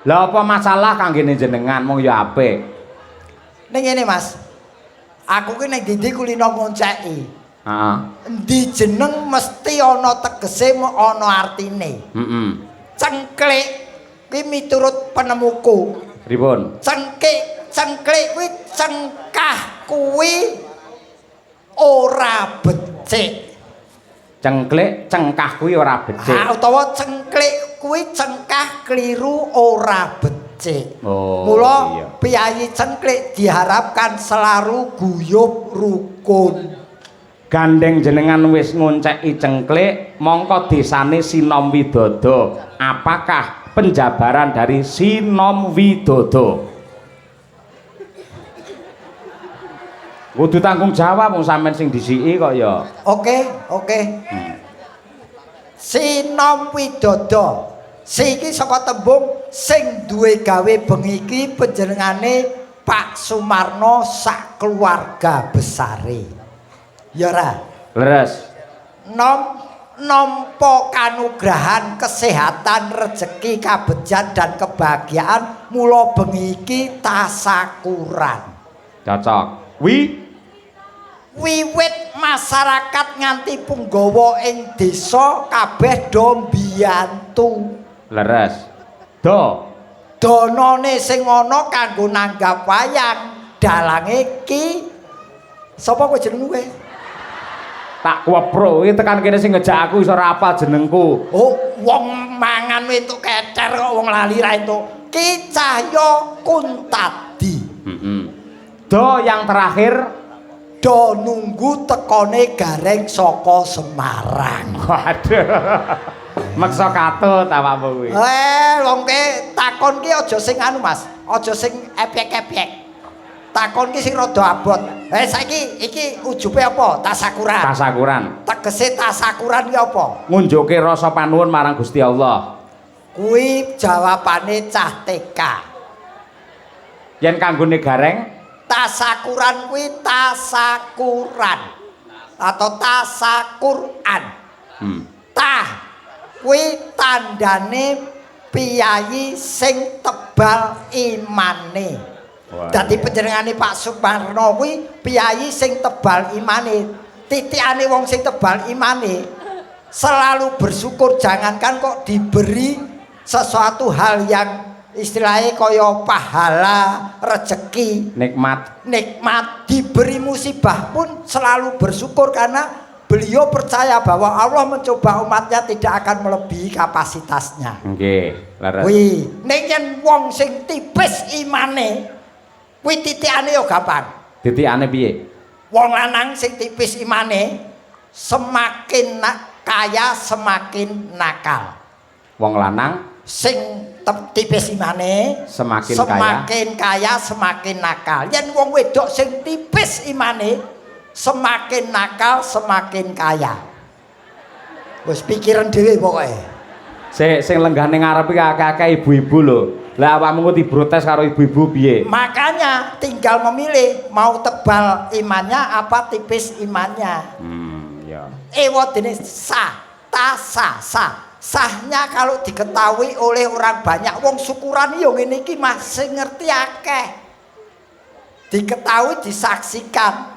Lah apa masalah kanggene jenengan mung ya apik. Ning ngene, Mas. Aku ki ning ndi kulino ngonceki. Heeh. Endi jeneng mesti ana tegese, ana artine. Heeh. Cengklik kuwi miturut penemuku. Pripun? Cengkik, cengklik kuwi cengkah kuwi ora becik. Cengklik cengkah kuwi ora becik. Ha, utawa cengklik kuwi cengkah kliru ora becik. Oh, Mula iya. Piyayi cengklik diharapkan selalu guyub rukun. Gandeng jenengan wis ngonceki cengklik, mongko desane Sinom Widodo. Apakah penjabaran dari Sinom Widodo? Kudu tanggung jawab wong sampean sing disiki kok ya. Oke, oke. Sinom Widodo. Si iki saka tembung sing duwe gawe bengi iki panjenengane Pak Sumarno sak keluarga besare. Ya ora? Leres. Nom nampa kanugrahan kesehatan, rejeki, kabejan dan kebahagiaan, mula bengi iki tasakuran. Cocok. Wi Wiwit masyarakat nganti punggawa ing desa kabeh do mbiyantu. Leres. Do Danane sing ana kanggo nanggap wayang, dalange ki sapa kowe jenengmu kowe? Tak kuwepro iki tekan kene sing ngejak aku iso ora apal jenengku. Oh, wong mangan entuk kecer kok wong lali ra entuk. Ki Cahya Kuntadi. Heeh. Do yang terakhir Do nunggu tekone Gareng saka Semarang. Waduh. Meksa katut awakmu kuwi. Eh, wong ke takon ki aja sing anu, Mas. Aja sing epek-epek. Takon ki sing rada abot. Eh, saiki iki ujube apa? Tasakuran. Tasakuran. Tegese tasakuran ki apa? Ngunjuke rasa panuwun marang Gusti Allah. Kuwi jawabane cah TK. Yen kanggone Gareng, Tasakuran kuwi tasakuran atau tasakuran. Tah kuwi tandane piyayi sing tebal imane. Dadi panjenengane Pak Sumarno kuwi piyayi sing tebal imane. Titikane wong sing tebal imane selalu bersyukur, jangankan kok diberi sesuatu hal yang istilahnya kaya pahala, rezeki, nikmat, nikmat, diberi musibah pun selalu bersyukur karena beliau percaya bahwa Allah mencoba umatnya tidak akan melebihi kapasitasnya. Nggih, leres. Kuwi ning yen wong sing tipis imane kuwi titikane yo gampang. Titikane piye? Wong lanang sing tipis imane semakin kaya semakin nakal. Wong lanang sing tipis imane semakin semakin kaya semakin nakal. Yen wong wedok sing tipis imane semakin nakal semakin kaya. Wis pikiran dhewe pokoke. Sik sing lenggah ning ngarep iki akeh-akeh ibu-ibu lho. Lah awakmu kok diprotes karo ibu-ibu piye? Makanya tinggal memilih mau tebal imannya apa tipis imannya. Ya. Ewadene sah, ta sa sa. Sahnya kalau diketahui oleh orang banyak. Wong syukuran yo ngene iki Mas sing ngerti akeh. Diketahui, disaksikan.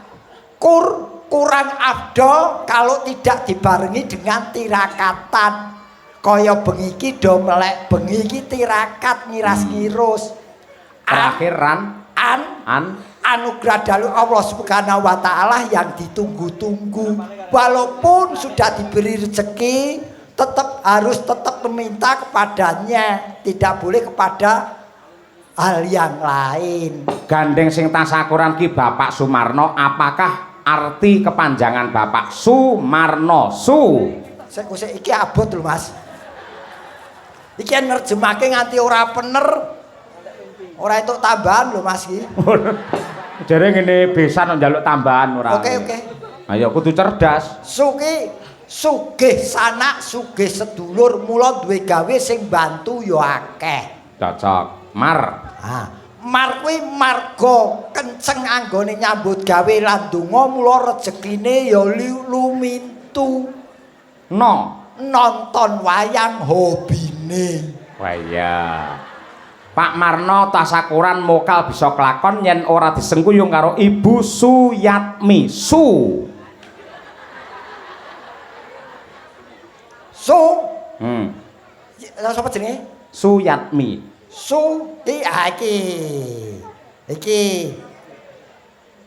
Kurang afdol kalau tidak dibarengi dengan tirakatan. Kaya bengi iki do melek bengi iki tirakat ngiras-ngirus. Terakhir ran An an anugerah dari Allah Subhanahu wa taala yang ditunggu-tunggu. Walaupun sudah diberi rezeki, tetap harus tetap meminta kepadanya, tidak boleh kepada hal yang lain. Gandeng sing tasakuran ki Bapak Sumarno, apakah arti kepanjangan Bapak Sumarno? Su. Sik sik iki abot lho, Mas. Iki nerjemake nganti ora pener. Ora entuk tambahan lho, Mas iki. Jare ngene besan njaluk tambahan ora. Oke, oke. Ayo kudu cerdas. Suki sugih sanak, sugih sedulur, mula duwe gawe sing bantu ya akeh. Cocok. Mar. Ha, mar kuwi marga kenceng anggone nyambut gawe lan donga, mula rejekine ya lumintu. No. Nonton wayang hobine. Wah iya. Pak Marno tasakuran mokal bisa kelakon yen ora disengkuyung karo Ibu Suyatmi. Su. Su. Sapa jenenge? Suyatmi. Su iki ah, iki. Iki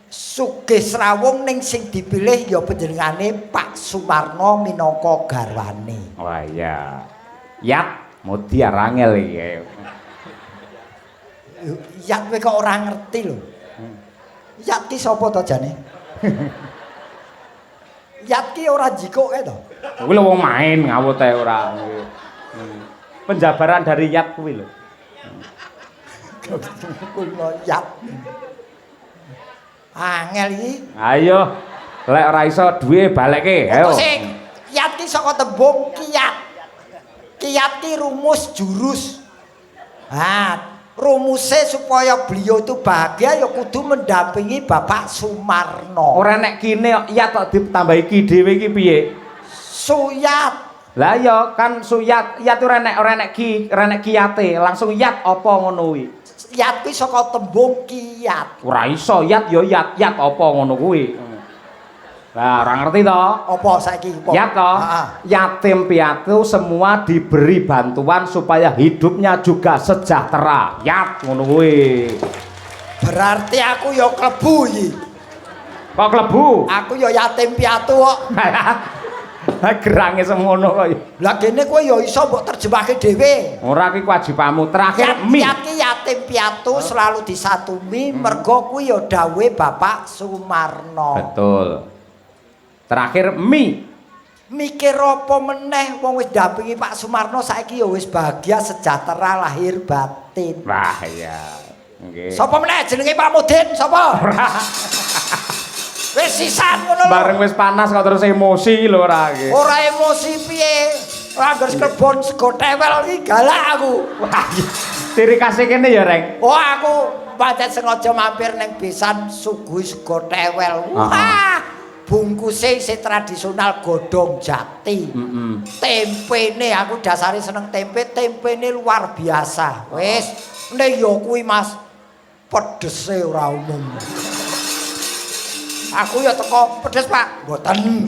Sugih Srawung ning sing dipilih ya panjenengane Pak Sumarno minangka garwane. Wah iya. Yat mudi arangel iki. Yat kowe kok ora ngerti lho. Yat ki sapa to jane? Yat ki ora jikuk kae to. Kuwi lho wong main ngawut ae ora. Penjabaran dari yat kuwi lho. Kuwi lho yat. Angel iki. Ayo, lek ora iso duwe balekke. Ayo. Sing yat ki saka tembung kiat. Kiat ki rumus jurus. Ha, rumuse supaya beliau itu bahagia ya kudu mendampingi Bapak Sumarno. Ora nek kine kok yat kok ditambahi ki dhewe iki piye? Suyat. Lah ya kan suyat, yat ora nek ki, ora nek kiyate, langsung yat apa ngono kuwi. Yat kuwi saka tembung kiat. Ora iso yat ya yat, yat apa ngono kuwi. Lah ora ngerti to? Apa saiki? Apa? Yat to? Heeh. Yatim piatu semua diberi bantuan supaya hidupnya juga sejahtera. Yat ngono kuwi. Berarti aku ya klebu iki. Kok klebu? Aku ya yatim piatu kok. Gerange semono kok. Lah kene kowe ya iso mbok terjemahke dhewe. Ora ki kewajibanmu. Terakhir Yat, mi. yat ki yatim piatu selalu disatumi mergo kuwi ya dawuhe Bapak Sumarno. Betul. Terakhir mi. Mikir apa meneh wong wis ndampingi Pak Sumarno saiki ya wis bahagia sejahtera lahir batin. Wah iya. Nggih. Sapa meneh jenenge Pak Mudin sapa? Ora. Wis sisan ngono lho. Bareng wis panas kok terus emosi lho ora iki. Ora emosi piye? Ora angger kebon sego tewel iki galak aku. Wah, iya. Ciri khase kene ya, Reng. Oh aku pancen sengaja mampir ning besan suguhi sego tewel. Wah, bungkuse isih tradisional godhong jati. Tempene aku dasare seneng tempe, tempene luar biasa. Wis, ning ya kuwi Mas, pedese ora umum. Aku ya teko pedes, Pak. Mboten.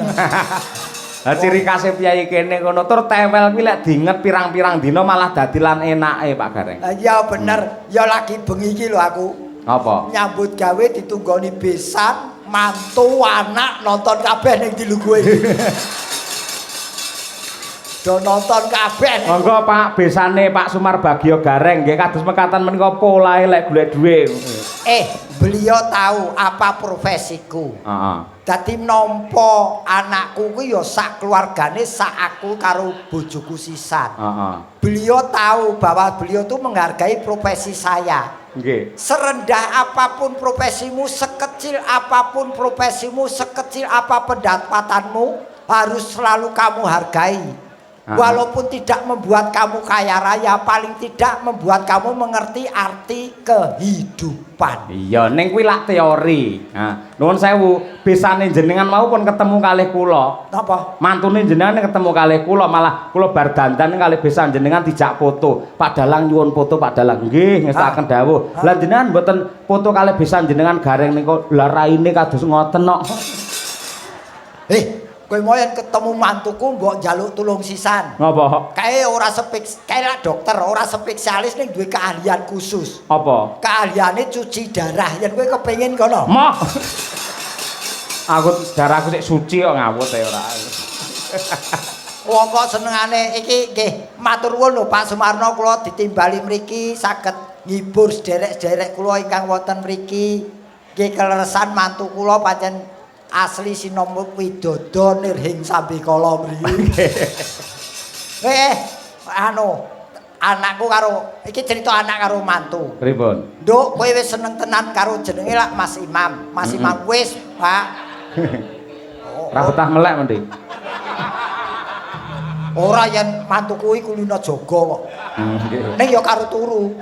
Lah ciri khase piyayi kene ngono tur tewel kuwi lek diinget pirang-pirang dina malah dadi lan enake Pak Gareng. Lah iya bener, ya lagi bengi iki lho aku. Apa? Nyambut gawe ditunggoni besan, mantu, anak nonton kabeh ning ndi lungguhe iki. Do nonton kabeh. Monggo Pak besane Pak Sumar Bagio Gareng nggih kados mekaten menika polahe lek golek dhuwit. Beliau tahu apa profesiku. Heeh. Dadi nampa anakku kuwi ya sak keluargane, sak aku karo bojoku sisan. Heeh. Beliau tahu bahwa beliau tuh menghargai profesi saya. Nggih. Serendah apapun profesimu, sekecil apapun profesimu, sekecil apa pendapatanmu, harus selalu kamu hargai. Walaupun tidak membuat kamu kaya raya, paling tidak membuat kamu mengerti arti kehidupan. Iya, ning kuwi lak teori. Nah, nuwun sewu, besane jenengan mau pun ketemu kalih kula. Napa? Mantune jenengan ketemu kalih kula, malah kula bar dandan kalih besan jenengan dijak foto. Pak Dalang nyuwun foto, Pak Dalang. Nggih, ngestakaken dawuh. Lah jenengan mboten foto kalih besan jenengan Gareng niku, lah raine kados ngoten kok. Kowe mau yen ketemu mantuku mbok njaluk tulung sisan. Ngapa? Kae ora spek, kae lak dokter, ora spesialis ning duwe keahlian khusus. Apa? Keahliane cuci darah. Yen kowe kepengin kono. Moh. Aku darahku sik suci kok ngawut ae ora. Wong kok senengane iki nggih matur nuwun lho Pak Sumarno kula ditimbali mriki saged ngibur sederek-sederek kula ingkang wonten mriki. Nggih keleresan mantu kula pancen asli Sinom Widodo nirhing sambikala mriki. Anu anakku karo iki cerita anak karo mantu. Pripun? Nduk, kowe wis seneng tenan karo jenenge lak Mas Imam. Mas Imam wis, Pak. Ora betah melek mendhi. Ora yen mantuku iki kulino jaga kok. Nggih. Ning ya karo turu.